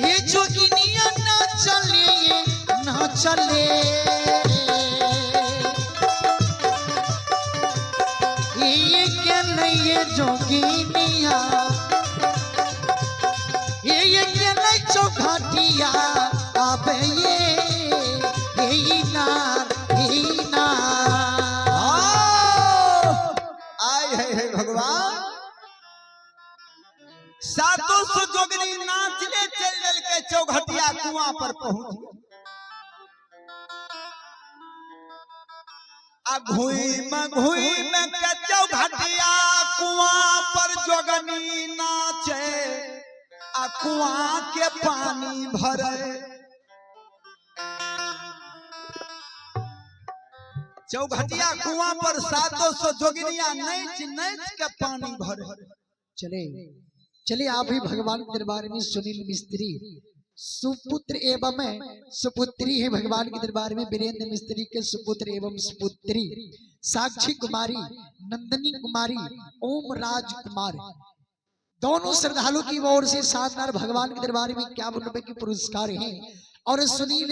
ये जोगिनिया ना चले ना चले, ये के नहीं ये जोगिनिया, ये के नहीं चौघाटिया आबे ये नार ये नार। आय है हे भगवान, सातों सौ जोगनी नाचले चल के चौघटिया कुआं पर पहुंच आ घुई में घुई में के चौघटिया कुआं पर जोगनी नाचे आ कुआं के पानी भरे। चौघटिया कुआं पर सातों सौ जोगिनिया नैच नैच के पानी भरे। चले चले आप भी भगवान के दरबार में सुनील मिस्त्री सुपुत्र एवं सुपुत्री है भगवान के दरबार में वीरेंद्र मिस्त्री के सुपुत्र एवं सुपुत्री साक्षी कुमारी, नंदनी कुमारी, ओम राज कुमार, दोनों श्रद्धालु की ओर से शानदार भगवान के दरबार में 51 रुपए के पुरस्कार हैं। और सुनील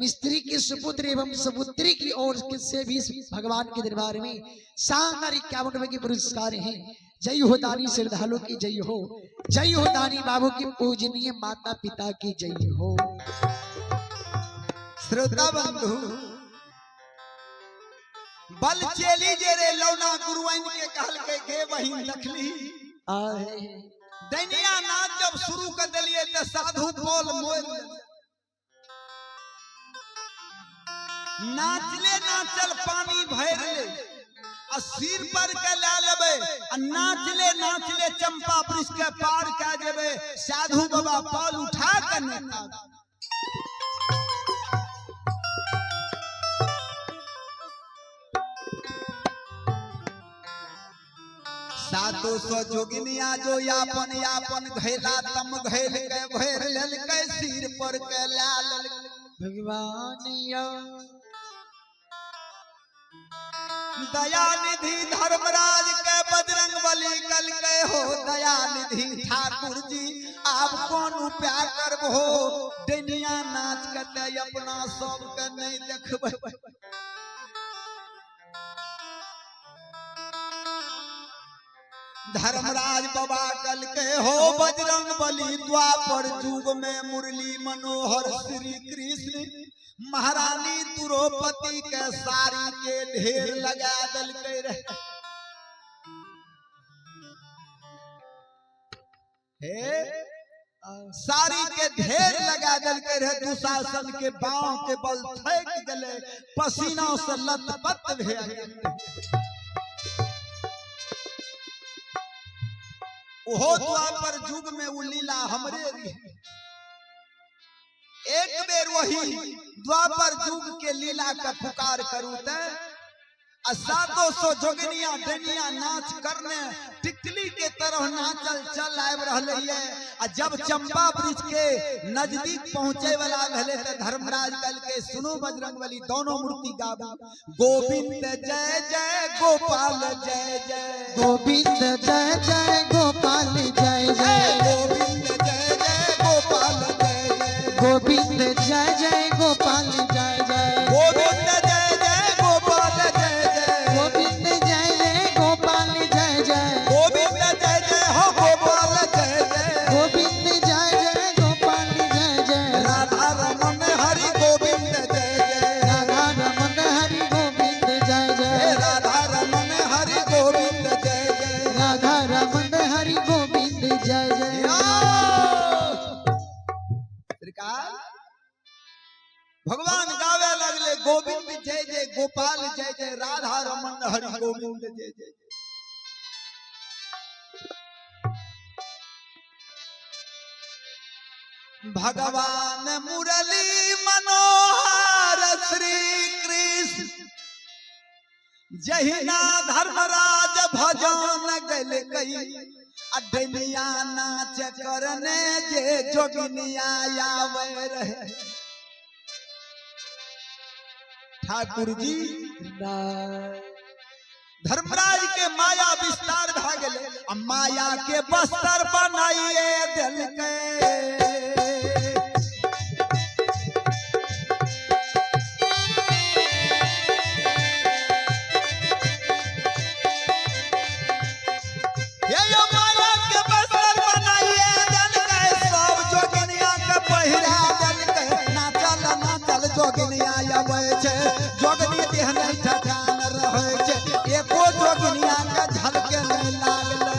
मिस्त्री के सुपुत्र एवं सुपुत्री की ओर से भी भगवान के दरबार में शानदार 51 रुपए के पुरस्कार हैं। जय हो दानी श्रद्धालु की जय हो, जय हो दानी बाबू की पूजनीय माता पिता की जय हो। श्रोता बंधु, बल चेली जे रे लौना गुरुआइन के कहल के गे बहिन देखली आहे दैनिया नाच जब शुरू कर दिलिए त साधु बोल मोल नाचले नाचल पानी भर ले आ सिर पर के ला लेबे आ नाचले नाचले चंपा वृक्ष के पार के जेबे, साधु बाबा पाल उठा के नेता। सातों सौ जोगिनिया जो यापन यापन घैला तम घैल के भर लेलकै सिर पर के ला लेलकै। भगवान या दया निधि धर्मराज के बजरंग बली कल के हो दया निधि ठाकुर जी आप कौन उपाय करबो, डैनिया नाच के ते अपना सब के नहीं देखबै। धर्मराज बाबा कल के हो बजरंग बली द्वापर युग में मुरली मनोहर श्री कृष्ण महारानी द्रौपदी के साड़ी के ढेर लगा दलकै रहे। हे साड़ी के ढेर लगा दलकै रहे, दुशासन के बाँह के बल थक गेलै, पसीना से लथपथ भए गेलै। ओहो द्वापर युग में उ लीला हमरे रहे। एक बेर वही द्वापर युग के लीला का पुकार करू ते आ सातों सौ जोगिनिया डनिया नाच करने टिकली के तरह नाचल चल आबि रहले ये। आ जब चंपा वृक्ष के नजदीक पहुंचे वाला भेले ते धर्मराज कल के सुनो बजरंगबली दोनों मूर्ति गाबू, गोविंद जय जय गोपाल जय जय, गोविंद जय जय गोपाल जय जय, गोविंद जय जय गोपाल जय जय, गोविंद जय जय गोपाल जय जय, गोविंद जय जय गोपाल जय जय, गोविंद जय जय गोपाल जय जय, गोविंद जय जय हो गोपाल जय जय, गोविंद जय जय गोपाल जय जय, राधा रमन हरि गोविंद जय जय, राधा रमन हरि गोविंद जय जय, राधा रमन हरि गोविंद जय जय, राधा रमन हरि गोविंद जय जय। सरकार भगवान गावे लगले गोविंद जय जय गोपाल जय जय राधा रमन हरि गोविंद जय जय। भगवान मुरली मनोहर श्री कृष्ण जहिना धर्मराज भजन गल गई अडनिया नाच करने जे जोगिनिया आवे रहे। ठाकुर जी धर्मराज के माया विस्तार भए गेलै आ माया के बस्तर बनाइए देलकै। ये यो माया के बस्तर बनाइए देलकै, सब जोगिनिया के पहिरा देलकै। नाचल नाचल जोगिनिया अबै छै, जोगिनी देह नहि ठकान रहै छै, एको जोगिनिया के झलके नहि लागलै।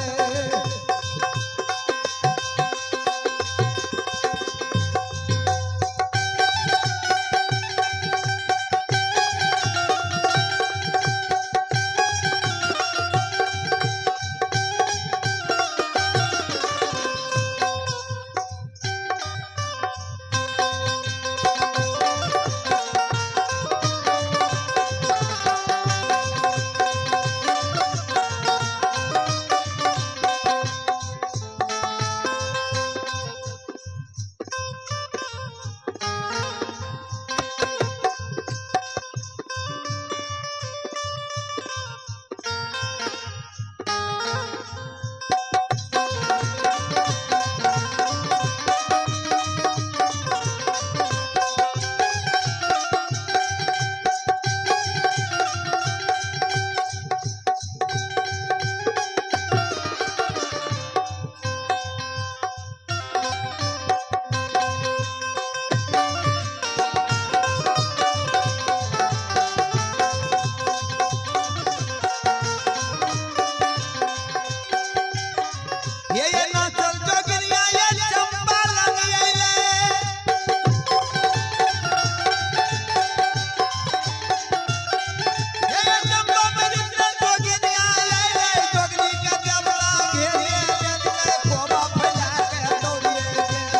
ये नाचल जोगिनिया ये चंपा लग अइलै। ये चंपा वृक्ष जोगिनिया अइलै, जोगिनी के देवता घेरिए देलकै, कोबा फैला के दौड़िए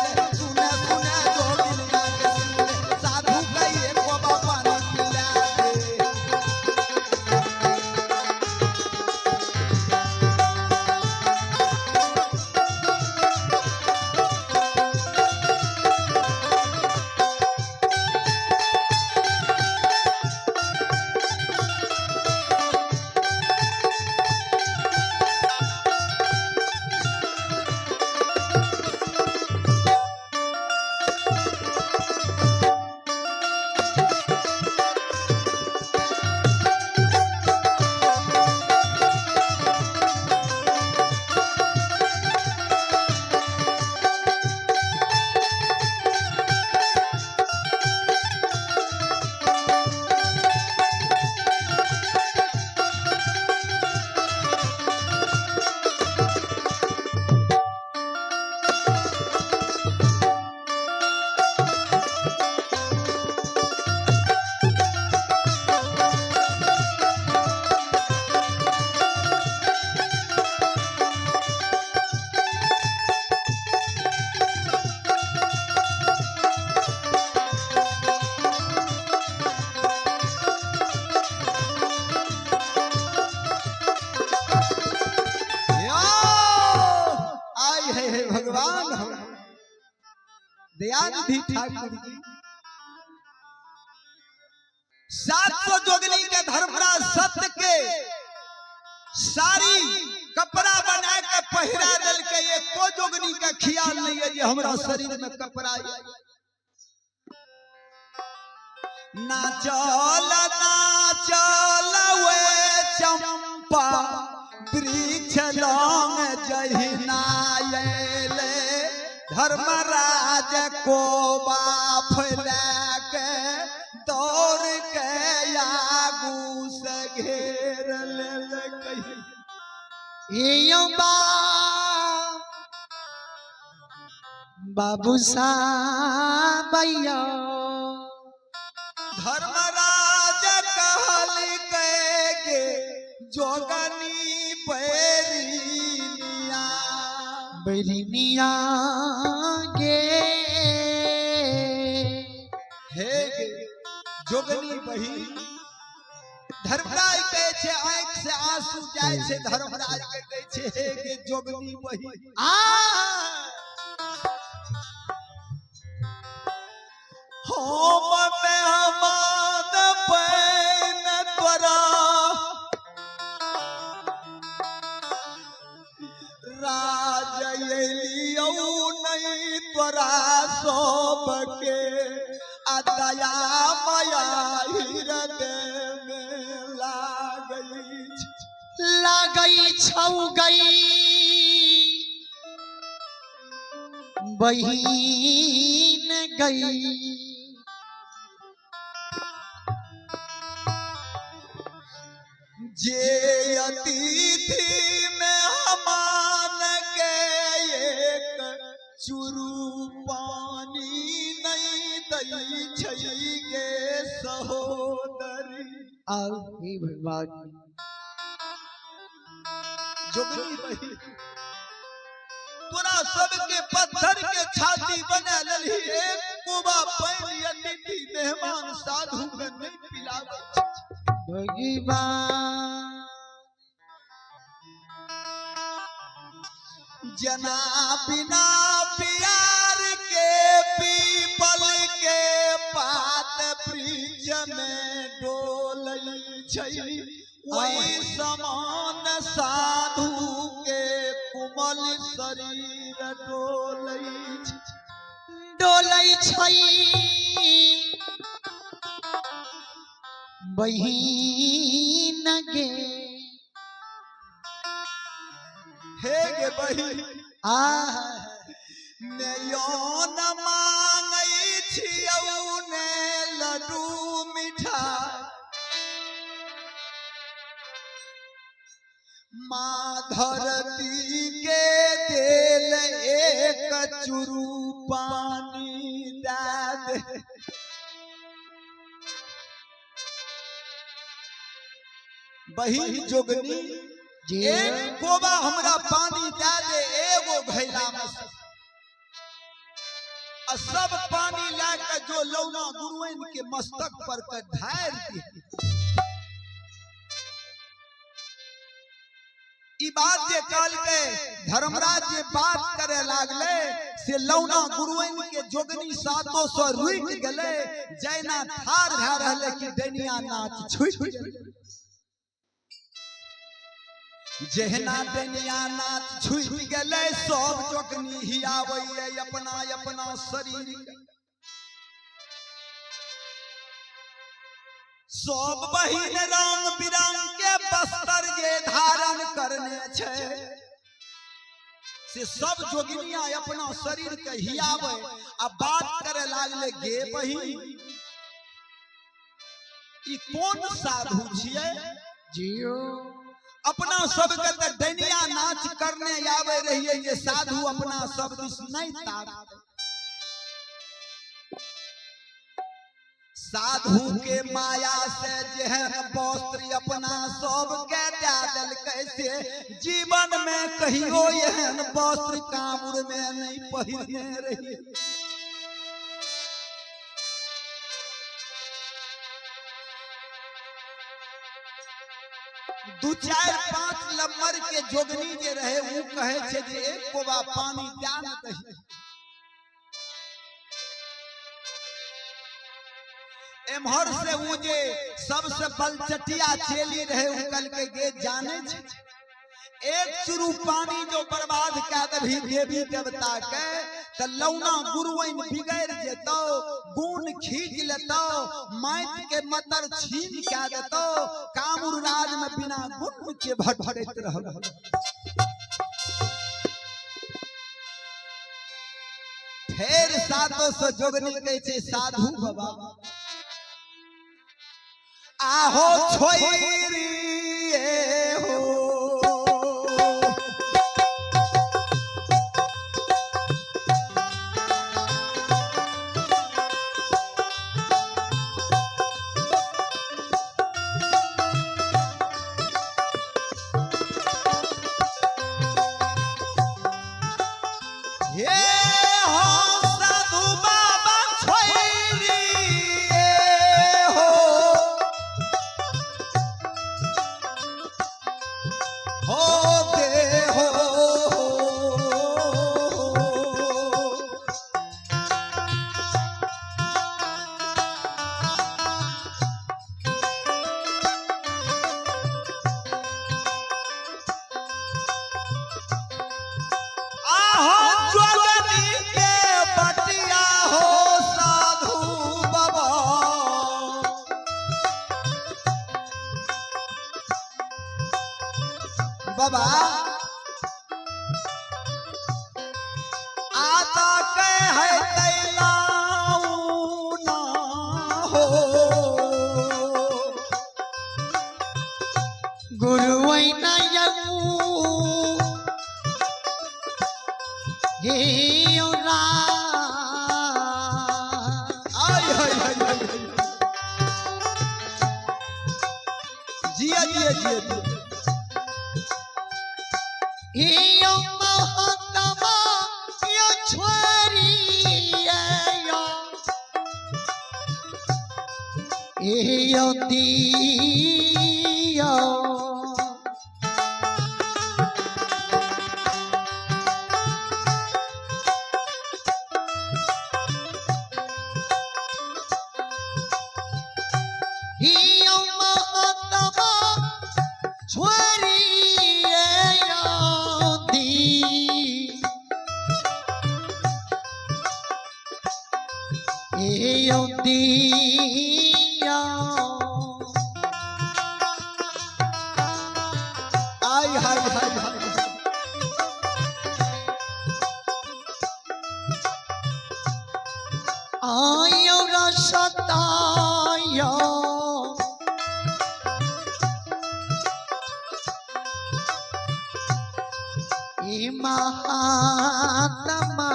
गेलै। सुने सुने जोगिनिया के सुने, साधु के ये कोबा पानी पिला दे। यो, आय है हे भगवान हो दयानिधि ठाकुर जी। 700 जोगिनी के धर्मराज सत्य के साड़ी कपड़ा बना के पहिरा देलकै, एको जोगिनी के ख्याल नहीं है जे हमरा शरीर में कपड़ा है। नाचल नाचल वे चंपा वृक्ष लंग जहिना अयलै, धर्मराज कोबा फैला के दौड़ के आगू से घेर लेलकै। यो बाबू साबैया धर्मराज कहलकै गे जोगनी बैरिनिया, बैरिनिया गे। हे गे जोगनी बही। धर्मराज कहै छै आंखि से आंसू जाइ छै, धर्मराज के कहै छै हे गे जोगनी बही। आ हम मेहमान पैन तोरा राज एलियौ नहीं तोरा सबके आ दया माया हृदय में लागै छै। लागई छौ गई बहिन गई। जे अतिथि में हमान के एक चुरू पानी नहीं दै छै गे सहोदरी। आओ हे भगवान। जोगनी बही तोरा सबके पत्थर के छाती बना लेलही, एक कुबा पानि अतिथि मेहमान साधु के नहीं पिलाबै छै। भगवान जना बिना प्यार के पीपल के पात वृक्ष में डोलै छै, वही समान साधु के कोमल शरीर डोलै छै। डोलै छै बहिन गे। हे गे बहिन, आहा ने यौन मांगै छियौ ने लड्डू मिठाई, माँ धरती के देल एक चुरू पानी दए दे। बहिन जोगनी जी एक कोबा हमरा पानी दए दे एगो घैला में से, आ सब पानी ला के जो लौना गुरुअन के मस्तक पर के ढार दे। ई बात जे कहलकै धर्मराज जे बात करे लागले से लौना गुरुअन के जोगनी 700 रुकि गेलै, जैना ठार भए रहलै कि डैनिया नाच छुटि गेलै। जहिना डैनिया नाच छुटि गेलै सब जोगनी हियाबैये अपना अपना शरीर के। सब बहिन रंग बिरंग के बस्तर जे धारण करने छै से सब जोगिनिया अपना शरीर के हियाबै आ बात करे लागले, गे बहिन ई कोन साधु छियै? जियो अपना सबके तऽ डैनिया नाच करने आबै रहियै जे साधु अपना सब दिस नहीं ताकतै। साधु के माया से जेहन वस्त्र अपना सबके दए देलकै से जीवन में कहियो एहन वस्त्र कामुर में नहीं पहिरने रहियै। दू चारि पांच लम्बर के जोगनी जे रहे उ कहे छै जे एक कोबा पानी दए ने दही। एम्हर से उ जे सबसे बलचटिया चेली रहे उ कहलकै गे जाने छै एक चुरू पानी जो बर्बाद कए देबही देवी देवता के त लौना गुरुअन बिगड़ जेतौ, गुण खींच लेतौ, माइत के मतर छीन कए देतौ, कामुर राज में बिना गुण के भटकैत रहल। फेर 700 जोगनी कहै छै साधु बाबा आहो छोइरी हो। हे हो साधु बाबा छोइरी हो, हो दे हो। आता के है तैलाऊ ना हो। गुरु नयऊ हे आय हाय हाय हाय। जिया जिया जिया जिया। महात्मा यो छोरी यो दियो। यो महात्मा छोरी दी यो दिया। आय हाय हाय हाय। आयो रसतायो ई महात्मा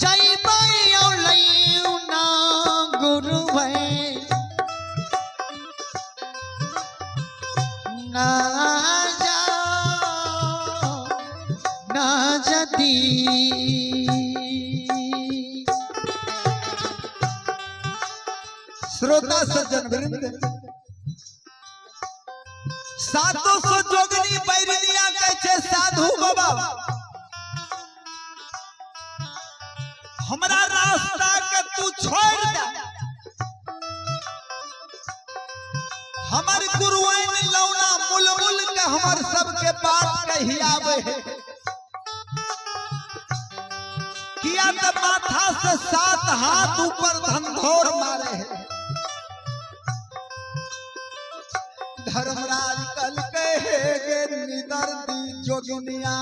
जय बायो लयु ना गुरु ना जा ना जदी। श्रोता सज्जन वृंद, 700 जोगनी बैरनिया कहै छै साधु बाबा हमरा रास्ता के तू छोड़ दे, हमर गुरुआइन लौना मुलमुल के हमर सबके बात कहियावे है। किया त माथा से 7 हाथ ऊपर धंधोर मारे है। धर्मराज कल कहे गे निदर्दी जोगिनिया,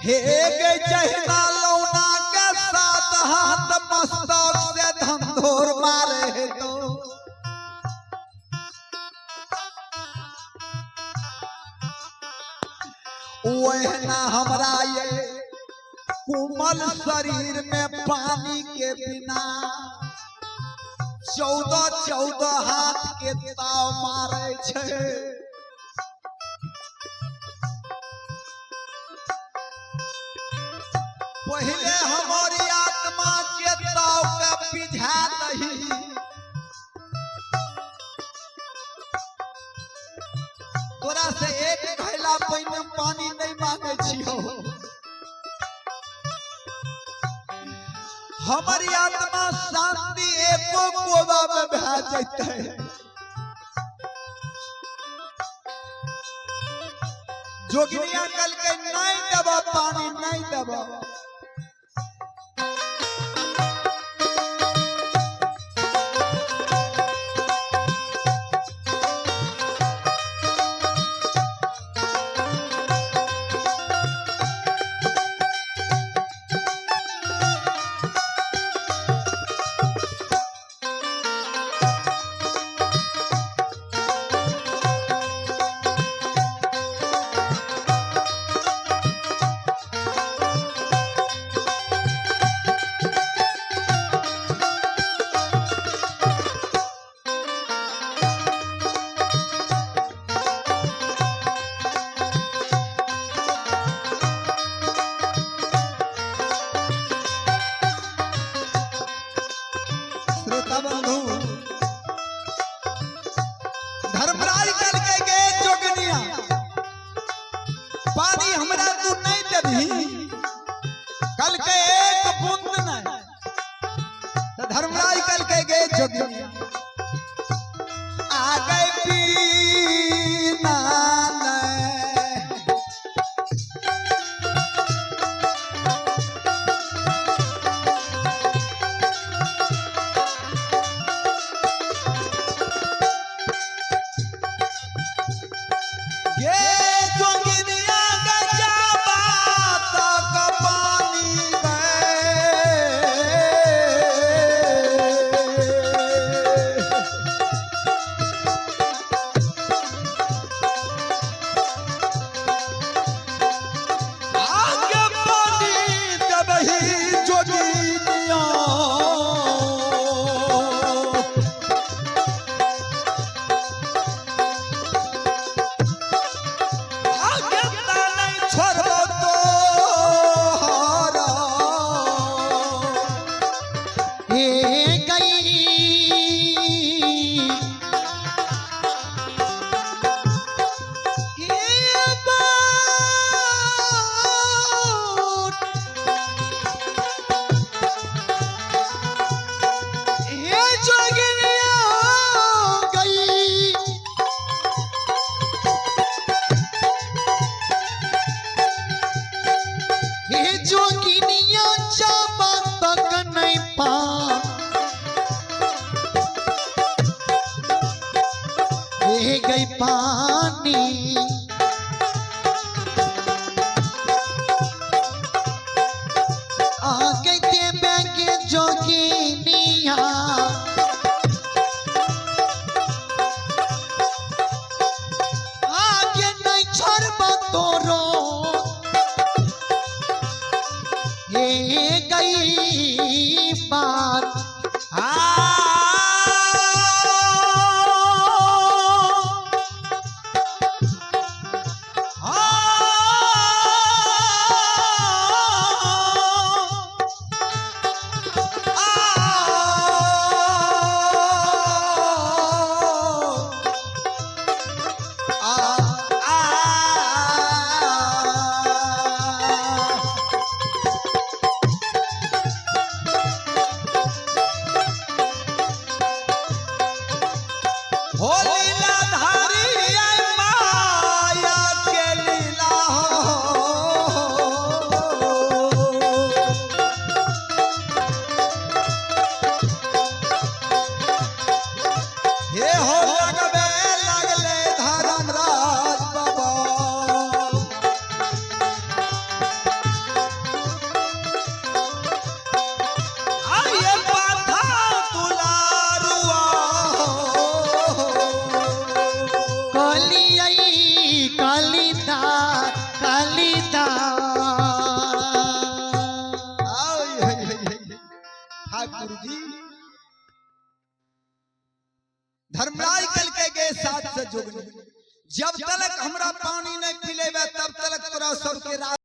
हे गे जहिना लौना के 7 हाथ मस्तक से धंधोर मारे है तो वहना हमरा ये कोमल शरीर में पानी के बिना 14-14 हाथ के ताव मारे छे। पहले हमारी आत्मा के ताव के पिझा दही, तोरा से एक घैला पहिने पानी नहीं मांगे छियो। हमारी आत्मा शांति एको कोबा में भए जैतै। जोगिनिया कल के नहीं देबो पानी, नहीं देबो। श्रोता बंधु, धर्मराज कल के गए जोगनिया पानी हमरा तू नहीं देबही, कल के एक बूंद नहीं। तो धर्मराज कल के गए जोगनिया आ गए पीना नहीं। जोगिनिया जाबा तक नहीं पा ए गई पानी। आगे देवे के जोगिनिया आगे नहीं छोड़ब तोरो हे गई बात। हो लीला धारी आई माया के लीला हो। हे हो लगबे लगले धर्मराज बाबा। आये पाथा दुलारुआ हो। काली कालिदा कालिदा। आओ ये, ये, ये, ये। ठाकुर जी धर्मराज कल के गए साथ से जोगनी, जब तलक हमरा पानी नहीं पिलेबे तब तलक तोरा सबके राज